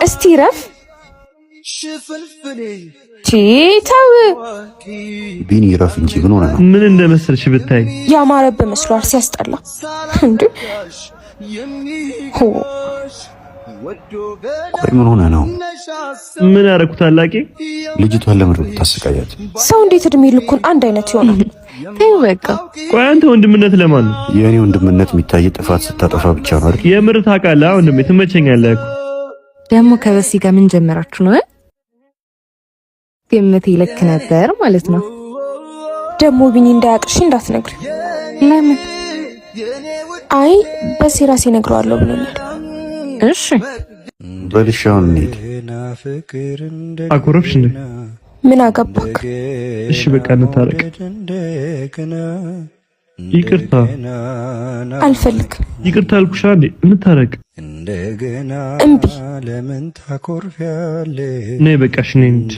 እስቲ ረፍ ተው። ቢኒ ረፍ እንጂ ምን ሆነ ነው? ምን እንደመሰልሽ ብታይ። ያማረብህ መስሏል። ሲያስጠላ እንዴ! ሆ። ቆይ ምን ሆነ ነው? ምን አደረኩ ታላቄ? ልጅቷን ለምን ነው ታሰቃያት? ሰው እንዴት እድሜ ልኩን አንድ አይነት ይሆናል? ተይው በቃ። ቆይ አንተ ወንድምነት ለማን ነው? የእኔ ወንድምነት የሚታይ ጥፋት ስታጠፋ ብቻ ነው አይደል? የምር ታውቃለህ ወንድሜ፣ ትመቸኛለህ እኮ። ደግሞ ከበሲ ጋር ምን ጀመራችሁ ነው? ግምቴ ልክ ነበር ማለት ነው። ደግሞ ቢኒ እንዳያቅሽ እንዳትነግሪ። ለምን? አይ በሲ ራሴ እነግረዋለሁ ብሎኛል። እሺ። በልሽ አሁን እንሂድ። አኮረፍሽ እንዴ? ምን አገባክ? እሺ በቃ እንታረቅ። ይቅርታ። አልፈልግም። ይቅርታ አልኩሽ እንዴ፣ እንታረቅ። እምቢ። ነይ በቃ እሺ ነይ እንሂድ።